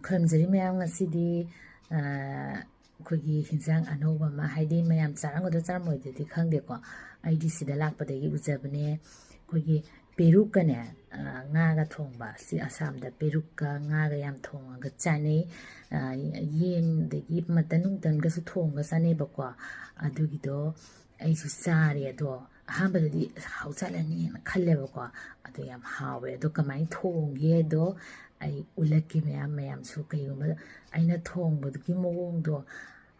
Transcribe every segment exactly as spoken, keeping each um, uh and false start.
ꯈꯨꯔꯨꯝꯖꯔꯤ ꯃꯌꯥꯝ, ꯉꯁꯤꯗꯤ ꯑꯩꯈꯣꯏꯒꯤ ꯍꯤꯟꯖꯥꯡ ꯑꯅꯧꯕ ꯑꯃ, ꯍꯥꯏꯗꯤ ꯃꯌꯥꯝ ꯆꯥꯔꯝꯒꯗ꯭ꯔꯥ ꯆꯥꯔꯝꯃꯣꯏꯗ꯭ꯔꯗꯤ ꯈꯪꯗꯦꯀꯣ, ꯑꯩꯗꯤ ꯁꯤꯗ ꯂꯥꯛꯄꯗꯒꯤ ꯎꯖꯕꯅꯦ꯫ ꯑꯩꯈꯣꯏꯒꯤ ꯄꯦꯔꯨꯛꯀꯅꯦ, ꯉꯥꯒ ꯊꯣꯡꯕ, ꯁꯤ ꯑꯁꯥꯝꯗ ꯄꯦꯔꯨꯛꯀ ꯉꯥꯒ ꯌꯥꯝ ꯊꯣꯡꯉꯒ ꯆꯥꯅꯩ꯫ ꯌꯦꯟꯗꯒꯤ ꯃꯇꯟ ꯅꯨꯡꯇꯟꯒꯁꯨ ꯊꯣꯡꯉꯒ ꯆꯥꯅꯩꯕꯀꯣ꯫ ꯑꯗꯨꯒꯤꯗꯣ ꯑꯩꯁꯨ ꯆꯥꯔꯦ꯫ ꯑꯗꯣ ꯑꯍꯥꯟꯕꯗꯗꯤ ꯍꯥꯎꯖꯥꯠꯂꯅꯤꯅ ꯈꯜꯂꯦꯕꯀꯣ꯫ ꯑꯗꯣ ꯌꯥꯝ ꯍꯥꯎꯋꯦ꯫ ꯑꯗꯣ ꯀꯃꯥꯏꯅ ꯊꯣꯡꯒꯦꯗꯣ ꯑꯩ ꯎꯠꯂꯛꯀꯦ ꯃꯌꯥꯝ꯫ ꯃꯌꯥꯝꯁꯨ ꯀꯩꯒꯨꯝꯕ ꯑꯩꯅ ꯊꯣꯡꯕꯗꯨꯒꯤ ꯃꯑꯣꯡꯗꯣ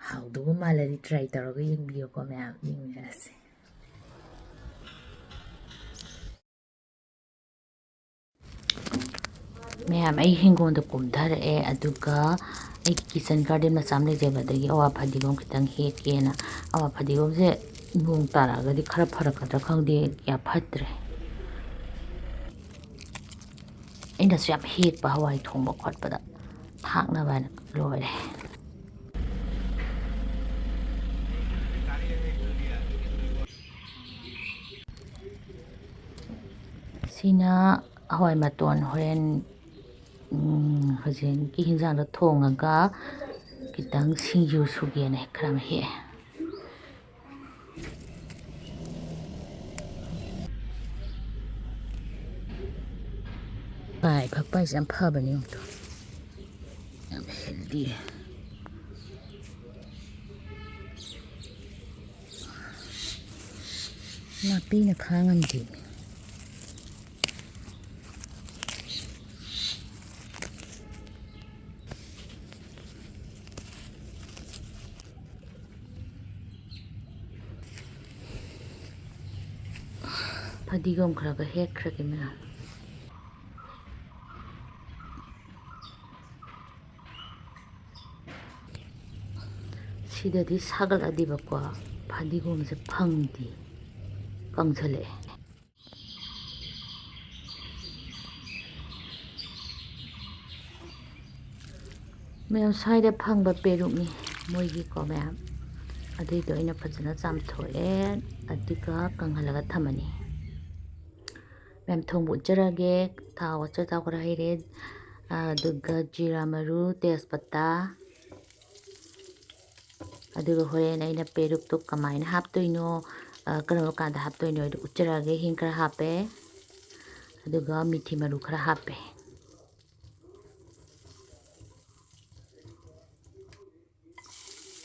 ꯍꯥꯎꯗꯧꯕ ꯃꯥꯜꯂꯗꯤ try ꯇꯧꯔꯒ ꯌꯦꯡꯕꯤꯌꯨꯀꯣ ꯃꯌꯥꯝ, ꯌꯦꯡꯃꯤꯟꯅꯔꯁꯦ꯫ ꯃꯌꯥꯝ, ꯑꯩ ꯍꯤꯡꯒꯣꯜꯗ ꯀꯨꯝꯊꯔꯛꯑꯦ, ꯑꯗꯨꯒ ꯑꯩꯒꯤ kitchen garden ꯃꯆꯥ ꯑꯃ ꯂꯩꯖꯕ, ꯑꯗꯒꯤ ꯑꯋꯥ ꯐꯗꯤꯒꯣꯝ ꯈꯤꯇꯪ ꯍꯦꯛꯀꯦꯅ꯫ ꯑꯋꯥ ꯐꯗꯤꯒꯣꯝꯁꯦ ꯅꯣꯡ ꯇꯥꯔꯛꯑꯒꯗꯤ ꯈꯔ ꯐꯔꯛꯀꯗ꯭ꯔꯥ ꯈꯪꯗꯦ, ꯀꯌꯥ ꯐꯠꯇ꯭ꯔꯦ꯫ ꯑꯩꯅꯁꯨ ꯌꯥꯝ ꯍꯦꯛꯄ ꯍꯋꯥꯏ ꯊꯣꯡꯕ ꯈꯣꯠꯄꯗ ꯊꯥꯛꯅꯕ ꯍꯥꯏꯅ꯫ ꯂꯣꯏꯔꯦ꯫ ꯁꯤꯅ ꯍꯋꯥꯏ ꯃꯇꯣꯟ꯫ ꯍꯣꯔꯦꯟ, ꯎꯝ, ꯍꯧꯖꯤꯛꯀꯤ ꯍꯤꯟꯖꯥꯡꯗꯣ ꯊꯣꯡꯉꯒ ꯈꯤꯇꯪ ꯁꯤꯡꯖꯨ ꯁꯨꯒꯦꯅ ꯈꯔ ꯑꯃ ꯍꯦꯛꯑꯦ꯫ ꯂꯥꯏ ꯐꯛꯄ ꯍꯥꯏꯁꯦ ꯌꯥꯝ ꯐꯕꯅꯦ, ꯌꯦꯡꯉꯨ꯫ ꯌꯥꯝ healthy꯫ ꯅꯥꯄꯤꯅ ꯈꯥꯡꯉꯝꯗꯦ꯫ ꯐꯗꯤꯒꯣꯝ ꯈꯔ ꯈꯔ ꯍꯦꯛꯈ꯭ꯔꯒꯦ ꯃꯌꯥꯝ꯫ ꯁꯤꯗꯗꯤ ꯁꯥꯒꯠꯂꯛꯑꯗꯤꯕꯀꯣ, ꯐꯗꯤꯒꯣꯝꯁꯦ ꯐꯪꯗꯦ, ꯀꯪꯁꯜꯂꯛꯑꯦ꯫ ꯃꯌꯥꯝ, ꯁ꯭ꯋꯥꯏꯗ ꯐꯪꯕ ꯄꯦꯔꯨꯛꯅꯤ ꯃꯣꯏꯒꯤꯀꯣ ꯃꯌꯥꯝ꯫ ꯑꯗꯨꯏꯗꯣ ꯑꯩꯅ ꯐꯖꯅ ꯆꯥꯝꯊꯣꯛꯑꯦ, ꯑꯗꯨꯒ ꯀꯪꯍꯜꯂꯒ ꯊꯝꯃꯅꯤ꯫ ꯃꯌꯥꯝ, ꯊꯣꯡꯕ ꯎꯠꯆꯔꯒꯦ꯫ ꯊꯥꯎ ꯑꯆ-, ꯊꯥꯎ ꯈꯔ ꯍꯩꯔꯦ, ꯑꯗꯨꯒ ꯖꯤꯔꯥ ꯃꯔꯨ, ꯇꯦꯖꯄꯇꯥ, ꯑꯗꯨꯒ ꯍꯣꯔꯦꯟ ꯑꯩꯅ ꯄꯦꯔꯨꯛꯇꯣ ꯀꯃꯥꯏꯅ ꯍꯥꯞꯇꯣꯏꯅꯣ, ꯑ, ꯀꯔꯝꯕ ꯀꯥꯟꯗ ꯍꯥꯞꯇꯣꯏꯅꯣ ꯍꯥꯏꯗꯣ ꯎꯠꯆꯔꯛꯑꯒꯦ꯫ ꯍꯤꯡ ꯈꯔ ꯍꯥꯞꯄꯦ, ꯑꯗꯨꯒ ꯃꯤꯊꯤ ꯃꯔꯨ ꯈꯔ ꯍꯥꯞꯄꯦ,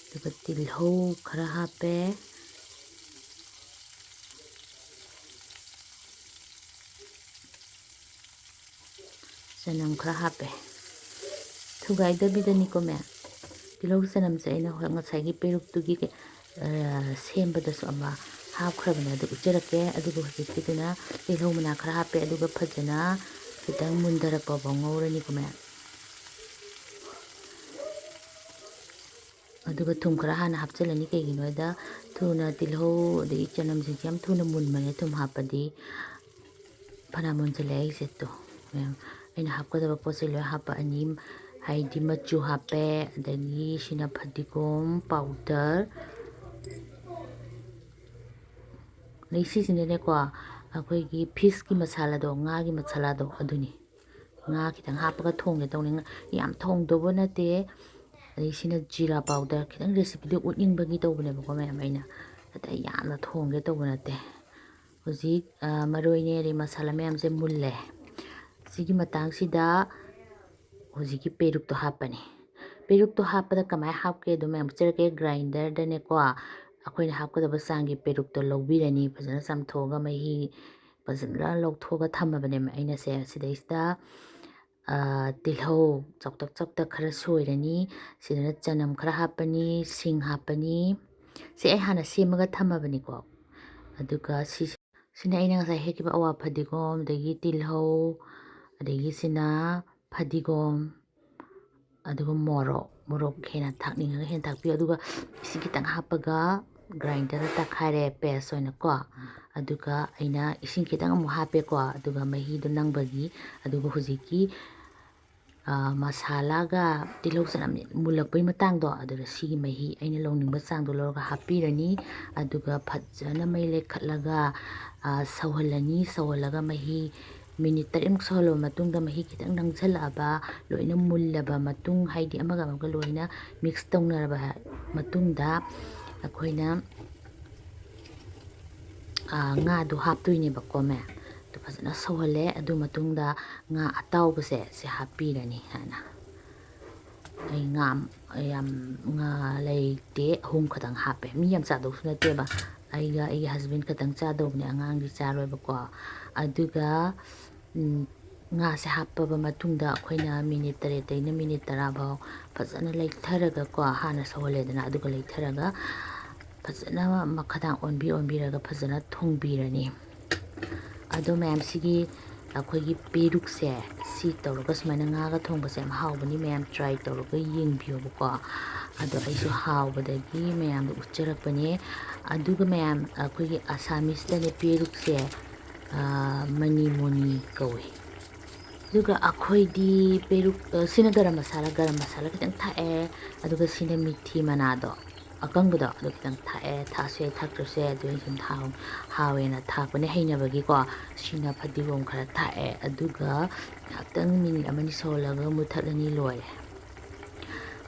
ꯑꯗꯨꯒ ꯇꯤꯜꯍꯧ ꯈꯔ ꯍꯥꯞꯄꯦ, ꯆꯅꯝ ꯈꯔ ꯍꯥꯞꯄꯦ꯫ ꯊꯨꯒꯥꯏꯗꯕꯤꯗꯅꯤꯀꯣ ꯃꯌꯥꯝ꯫ ꯇꯤꯜꯍꯧ ꯆꯅꯝꯁꯦ ꯑꯩꯅ ꯍꯣꯏ ꯉꯁꯥꯏꯒꯤ ꯄꯦꯔꯨꯛꯇꯨꯒꯤ ꯀꯩ-, ꯑ, ꯁꯦꯝꯕꯗꯁꯨ ꯑꯃ ꯍꯥꯞꯈ꯭ꯔꯕꯅꯦ, ꯑꯗꯨ ꯎꯠꯆꯔꯛꯀꯦ꯫ ꯑꯗꯨꯒ ꯍꯧꯖꯤꯛꯀꯤꯗꯨꯅ ꯇꯤꯜꯍꯧ ꯃꯅꯥ ꯈꯔ ꯍꯥꯞꯄꯦ, ꯑꯗꯨꯒ ꯐꯖꯅ ꯈꯤꯇꯪ ꯃꯨꯟꯊꯔꯛꯄ ꯐꯥꯎ ꯉꯧꯔꯅꯤꯀꯣ ꯃꯌꯥꯝ꯫ ꯑꯗꯨꯒ ꯊꯨꯝ ꯈꯔ ꯍꯥꯟꯅ ꯍꯥꯞꯆꯤꯜꯂꯅꯤ꯫ ꯀꯩꯒꯤꯅꯣ ꯍꯥꯏꯗ ꯊꯨꯅ ꯇꯤꯜꯍꯧ ꯑꯗꯒꯤ ꯆꯅꯝꯁꯤꯡꯁꯦ ꯌꯥꯝ ꯊꯨꯅ ꯃꯨꯟꯕꯅꯦ, ꯊꯨꯝ ꯍꯥꯞꯄꯗꯤ꯫ ꯐꯅ ꯃꯨꯟꯁꯤꯜꯂꯦ ꯑꯩꯁꯦ ꯇꯣ꯫ ꯃꯌꯥꯝ ꯑꯩꯅ ꯍꯥꯞꯀꯗꯕ ꯄꯣꯠꯁꯦ ꯂꯣꯏ ꯍꯥꯞꯄꯛꯑꯅꯤ꯫ ꯍꯥꯏꯗꯤ ꯃꯆꯨ ꯍꯥꯞꯄꯦ, ꯑꯗꯒꯤ ꯁꯤꯅ ꯐꯗꯤꯒꯣꯝ ꯄꯥꯎꯗꯔ, ꯑꯗꯩ ꯁꯤꯁꯤꯅꯅꯦꯀꯣ, ꯑꯩꯈꯣꯏꯒꯤ ꯐꯤꯁꯀꯤ ꯃꯁꯥꯂꯥꯗꯣ, ꯉꯥꯒꯤ ꯃꯁꯥꯂꯥꯗꯣ ꯑꯗꯨꯅꯤ꯫ ꯉꯥ ꯈꯤꯇꯪ ꯍꯥꯞꯄꯒ ꯊꯣꯡꯒꯦ ꯇꯧꯅꯤ꯫ ꯉꯥ-, ꯌꯥꯝ ꯊꯣꯡꯗꯧꯕ ꯅꯠꯇꯦ꯫ ꯑꯗꯩ ꯁꯤꯅ ꯖꯤꯔꯥ ꯄꯥꯎꯗꯔ, ꯈꯤꯇꯪ ꯔꯦꯁꯤꯄꯤꯗꯣ ꯎꯠꯅꯤꯡꯕꯒꯤ ꯇꯧꯕꯅꯦꯕꯀꯣ ꯃꯌꯥꯝ꯫ ꯑꯩꯅ ꯑꯇꯩ ꯌꯥꯝꯅ ꯊꯣꯡꯒꯦ ꯇꯧꯕ ꯅꯠꯇꯦ꯫ ꯍꯧꯖꯤꯛ, ꯑ, ꯃꯔꯣꯏꯅꯦ, ꯑꯗꯩ ꯃꯁꯥꯂꯥ ꯃꯌꯥꯝꯁꯦ ꯃꯨꯜꯂꯦ꯫ ꯁꯤꯒꯤ ꯃꯇꯥꯡꯁꯤꯗ ꯍꯧꯖꯤꯛꯀꯤ ꯄꯦꯔꯨꯛꯇꯣ ꯍꯥꯞꯄꯅꯤ꯫ ꯄꯦꯔꯨꯛꯇꯣ ꯍꯥꯞꯄꯗ ꯀꯃꯥꯏꯅ ꯍꯥꯞꯀꯦ ꯑꯗꯨ ꯃꯌꯥꯝ ꯎꯠꯆꯔꯛꯀꯦ꯫ ꯒ꯭ꯔꯥꯏꯟꯗꯔꯗꯅꯦꯀꯣ, ꯑꯩꯈꯣꯏꯅ ꯍꯥꯞꯀꯗꯕ ꯆꯥꯡꯒꯤ ꯄꯦꯔꯨꯛꯇꯣ ꯂꯧꯕꯤꯔꯅꯤ꯫ ꯐꯖꯅ ꯆꯥꯝꯊꯣꯛꯑꯒ ꯃꯍꯤ ꯐꯖꯅ ꯂꯧꯊꯣꯛꯑꯒ ꯊꯝꯃꯕꯅꯦ ꯑꯩꯅꯁꯦ꯫ ꯁꯤꯗꯩꯁꯤꯗ, ꯑ, ꯇꯤꯜꯍꯧ ꯆꯥꯎꯇꯛ ꯆꯥꯎꯇꯛ ꯈꯔ ꯁꯣꯏꯔꯅꯤ꯫ ꯁꯤꯗꯅ ꯆꯅꯝ ꯈꯔ ꯍꯥꯞꯄꯅꯤ, ꯁꯤꯡ ꯍꯥꯞꯄꯅꯤ꯫ ꯁꯤ ꯑꯩ ꯍꯥꯟꯅ ꯁꯦꯝꯃꯒ ꯊꯝꯃꯕꯅꯤꯀꯣ꯫ ꯑꯗꯨꯒ ꯁꯤ, ꯁꯤꯅ ꯑꯩꯅ ꯉꯁꯥꯏ ꯍꯦꯛꯈꯤꯕ ꯑꯋꯥ ꯐꯗꯤꯒꯣꯝ, ꯑꯗꯒꯤ ꯇꯤꯜꯍꯧ, ꯑꯗꯒꯤ ꯁꯤꯅ ꯐꯗꯤꯒꯣꯝ, ꯑꯗꯨꯒ ꯃꯣꯔꯣꯛ, ꯃꯣꯔꯣꯛ ꯍꯦꯟꯅ ꯊꯥꯛꯅꯤꯡꯉꯒ ꯍꯦꯟꯅ ꯊꯥꯛꯄꯤꯌꯨ꯫ ꯑꯗꯨꯒ ꯏꯁꯤꯡ ꯈꯤꯇꯪ ꯍꯥꯞꯄꯒ ꯒ꯭ꯔꯥꯏꯟꯗꯔꯗ ꯇꯛꯈꯥꯏꯔꯦ ꯄꯦꯁ ꯑꯣꯏꯅꯀꯣ꯫ ꯑꯗꯨꯒ ꯑꯩꯅ ꯏꯁꯤꯡ ꯈꯤꯇꯪ ꯑꯃꯨꯛ ꯍꯥꯞꯄꯦꯀꯣ, ꯑꯗꯨꯒ ꯃꯍꯤꯗꯣ ꯅꯪꯕꯒꯤ꯫ ꯑꯗꯨꯒ ꯍꯧꯖꯤꯛꯀꯤ, ꯑ, ꯃꯁꯥꯂꯥꯒ ꯇꯤꯜꯍꯧ ꯆꯅꯝ ꯃꯨꯜꯂꯛꯄꯩ ꯃꯇꯥꯡꯗꯣ, ꯑꯗꯨꯗ ꯁꯤꯒꯤ ꯃꯍꯤ ꯑꯩꯅ ꯂꯧꯅꯤꯡꯕ ꯆꯥꯡꯗꯣ ꯂꯧꯔꯒ ꯍꯥꯞꯄꯤꯔꯅꯤ꯫ ꯑꯗꯨꯒ ꯐꯖꯅ ꯃꯩ ꯂꯩꯈꯠꯂꯒ, ꯑ, ꯁꯧꯍꯜꯂꯅꯤ꯫ ꯁꯧꯍꯜꯂꯒ ꯃꯍꯤ ꯃꯤꯅꯤꯠ ꯇꯔꯦꯠꯃꯨꯛ ꯁꯧꯍꯜꯂꯕ ꯃꯇꯨꯡꯗ, ꯃꯍꯤ ꯈꯤꯇꯪ ꯅꯪꯁꯜꯂꯛꯑꯕ, ꯂꯣꯏꯅ ꯃꯨꯜꯂꯕ ꯃꯇꯨꯡ, ꯍꯥꯏꯗꯤ ꯑꯃꯒ ꯑꯃꯒ ꯂꯣꯏꯅ ꯃꯤꯛꯁ ꯇꯧꯅꯔꯕ ꯃꯇꯨꯡꯗ, ꯑꯩꯈꯣꯏꯅ, ꯑꯥ, ꯉꯥꯗꯣ ꯍꯥꯞꯇꯣꯏꯅꯦꯕꯀꯣ, ꯃꯌꯥꯝ꯫ ꯑꯗꯨ ꯐꯖꯅ ꯁꯧꯍꯜꯂꯦ꯫ ꯑꯗꯨ ꯃꯇꯨꯡꯗ ꯉꯥ ꯑꯇꯥꯎꯕꯁꯦ ꯁꯤ ꯍꯥꯞꯄꯤꯔꯅꯤ ꯍꯥꯟꯅ꯫ ꯑꯩ ꯉꯥ ꯌꯥꯝ, ꯉꯥ ꯂꯩꯇꯦ, ꯑꯍꯨꯝ ꯈꯛꯇꯪ ꯍꯥꯞꯄꯦ꯫ ꯃꯤ ꯌꯥꯝ ꯆꯥꯗꯧꯁꯨ ꯅꯠꯇꯦꯕ, ꯑꯩꯒ ꯑꯩꯒꯤ ꯍꯁꯕꯦꯟ ꯈꯛꯇꯪ ꯆꯥꯗꯧꯕꯅꯦ, ꯑꯉꯥꯡꯗꯤ ꯆꯥꯔꯣꯏꯕꯀꯣ꯫ ꯑꯗꯨꯒ, ꯎꯝ, ꯉꯥꯁꯦ ꯍꯥꯞꯄꯕ ꯃꯇꯨꯡꯗ ꯑꯩꯈꯣꯏꯅ ꯃꯤꯅꯤꯠ ꯇꯔꯦꯠꯇꯩꯅ ꯃꯤꯅꯤꯠ ꯇꯔꯥ ꯐꯥꯎ ꯐꯖꯅ ꯂꯩꯊꯔꯒꯀꯣ, ꯍꯥꯟꯅ ꯁꯧꯍꯜꯂꯦꯗꯅ, ꯑꯗꯨꯒ ꯂꯩꯊꯔꯒ ꯐꯖꯅ ꯃꯈꯥꯗꯥꯡ ꯑꯣꯟꯕꯤ ꯑꯣꯟꯕꯤꯔꯒ ꯐꯖꯅ ꯊꯣꯡꯕꯤꯔꯅꯤ꯫ ꯑꯗꯣ ꯃꯌꯥꯝꯁꯤꯒꯤ ꯑꯩꯈꯣꯏꯒꯤ ꯄꯦꯔꯨꯛꯁꯦ ꯁꯤ ꯇꯧꯔꯒ ꯁꯨꯃꯥꯏꯅ ꯉꯥꯒ ꯊꯣꯡꯕꯁꯦ ꯌꯥꯝ ꯍꯥꯎꯕꯅꯤ꯫ ꯃꯌꯥꯝ ꯇ꯭ꯔꯥꯏ ꯇꯧꯔꯒ ꯌꯦꯡꯕꯤꯌꯣꯕꯀꯣ꯫ ꯑꯗꯣ ꯑꯩꯁꯨ ꯍꯥꯎꯕꯗꯒꯤ ꯃꯌꯥꯝꯗ ꯎꯠꯆꯔꯛꯄꯅꯦ꯫ ꯑꯗꯨꯒ ꯃꯌꯥꯝ ꯑꯩꯈꯣꯏꯒꯤ ꯑꯁꯥꯃꯤꯁꯇꯅꯦ ꯄꯦꯔꯨꯛꯁꯦ, ꯑꯥ, ꯃꯅꯤ ꯃꯣꯅꯤ ꯀꯧꯏ꯫ ꯑꯗꯨꯒ ꯑꯩꯈꯣꯏꯗꯤ ꯄꯦꯔꯨꯛ, ꯑ, ꯁꯤꯅ ꯒꯔꯝ ꯃꯁꯥꯂꯥ, ꯒꯔꯝ ꯃꯁꯥꯂꯥ ꯈꯤꯇꯪ ꯊꯥꯛꯑꯦ꯫ ꯑꯗꯨꯒ ꯁꯤꯅ ꯃꯤꯊꯤ ꯃꯅꯥꯗꯣ, ꯑꯀꯪꯕꯗꯣ, ꯑꯗꯨ ꯈꯤꯇꯪ ꯊꯥꯛꯑꯦ꯫ ꯊꯥꯛꯁꯨ ꯌꯥꯏ, ꯊꯥꯛꯇ꯭ꯔꯁꯨ ꯌꯥꯏ, ꯑꯗꯨ ꯑꯩ ꯁꯨꯝ ꯊꯥꯎ-, ꯍꯥꯎꯋꯦꯅ ꯊꯥꯛꯄꯅꯦ, ꯍꯩꯅꯕꯒꯤꯀꯣ꯫ ꯁꯤꯅ ꯐꯗꯤꯒꯣꯝ ꯈꯔ ꯊꯥꯛꯑꯦ꯫ ꯑꯗꯨꯒ ꯉꯥꯏꯍꯥꯛꯇꯪ ꯃꯤꯅꯤꯠ ꯑꯃꯅꯤ ꯁꯧꯍꯜꯂꯒ ꯃꯨꯊꯠꯂꯅꯤ, ꯂꯣꯏꯔꯦ꯫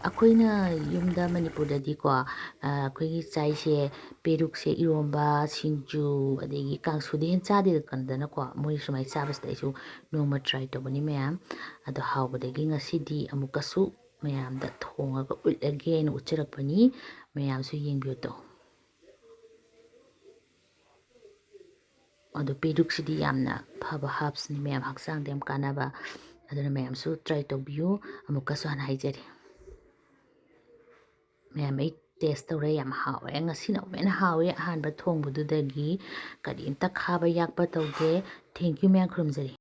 ꯑꯩꯈꯣꯏꯅ ꯌꯨꯝꯗ ꯃꯅꯤꯄꯨꯔꯗꯗꯤꯀꯣ, ꯑ, ꯑꯩꯈꯣꯏꯒꯤ ꯆꯥꯛꯁꯦ, ꯄꯦꯔꯨꯛꯁꯦ ꯏꯔꯣꯝꯕ, ꯁꯤꯡꯖꯨ, ꯑꯗꯒꯤ ꯀꯥꯡꯁꯨꯗꯤ ꯍꯦꯟꯅ ꯆꯥꯗꯦꯗꯅꯀꯣ꯫ ꯃꯣꯏ ꯁꯨꯃꯥꯏꯅ ꯆꯥꯕꯁꯤꯗ ꯑꯩꯁꯨ ꯅꯣꯡꯃ ꯇ꯭ꯔꯥꯏ ꯇꯧꯕꯅꯤ ꯃꯌꯥꯝ꯫ ꯑꯗꯣ ꯍꯥꯎꯕꯗꯒꯤ ꯉꯁꯤꯗꯤ ꯑꯃꯨꯛꯀꯁꯨ ꯃꯌꯥꯝꯗ ꯊꯣꯡꯉꯒ ꯎꯠꯂꯒꯦꯅ ꯎꯠꯆꯔꯛꯄꯅꯤ꯫ ꯃꯌꯥꯝꯁꯨ ꯌꯦꯡꯕꯤꯌꯨ ꯇꯣ꯫ ꯑꯗꯣ ꯄꯦꯔꯨꯛꯁꯤꯗꯤ ꯌꯥꯝꯅ ꯐꯕ ꯍꯥꯔꯕꯁꯅꯤ ꯃꯌꯥꯝ, ꯍꯛꯆꯥꯡꯗ ꯌꯥꯝ ꯀꯥꯟꯅꯕ꯫ ꯑꯗꯨꯅ ꯃꯌꯥꯝꯁꯨ ꯇ꯭ꯔꯥꯏ ꯇꯧꯕꯤꯌꯨ꯫ ꯑꯃꯨꯛꯀꯁꯨ ꯍꯟꯅ ꯍꯥꯏꯖꯔꯤ꯫ ꯃꯌꯥꯝ, ꯑꯩ ꯇꯦꯁ ꯇꯧꯔꯦ, ꯌꯥꯝ ꯍꯥꯎꯋꯦ꯫ ꯉꯁꯤꯅ ꯑꯃꯨꯛꯀ ꯍꯦꯟꯅ ꯍꯥꯎꯋꯦ ꯑꯍꯥꯟꯕ ꯊꯣꯡꯕꯗꯨꯗꯒꯤ꯫ ꯀꯔꯤꯝꯇ ꯈꯥꯕ ꯌꯥꯛꯄ ꯇꯧꯗꯦ꯫ Thank you ꯃꯌꯥꯝ, ꯈꯨꯔꯨꯝꯖꯔꯤ꯫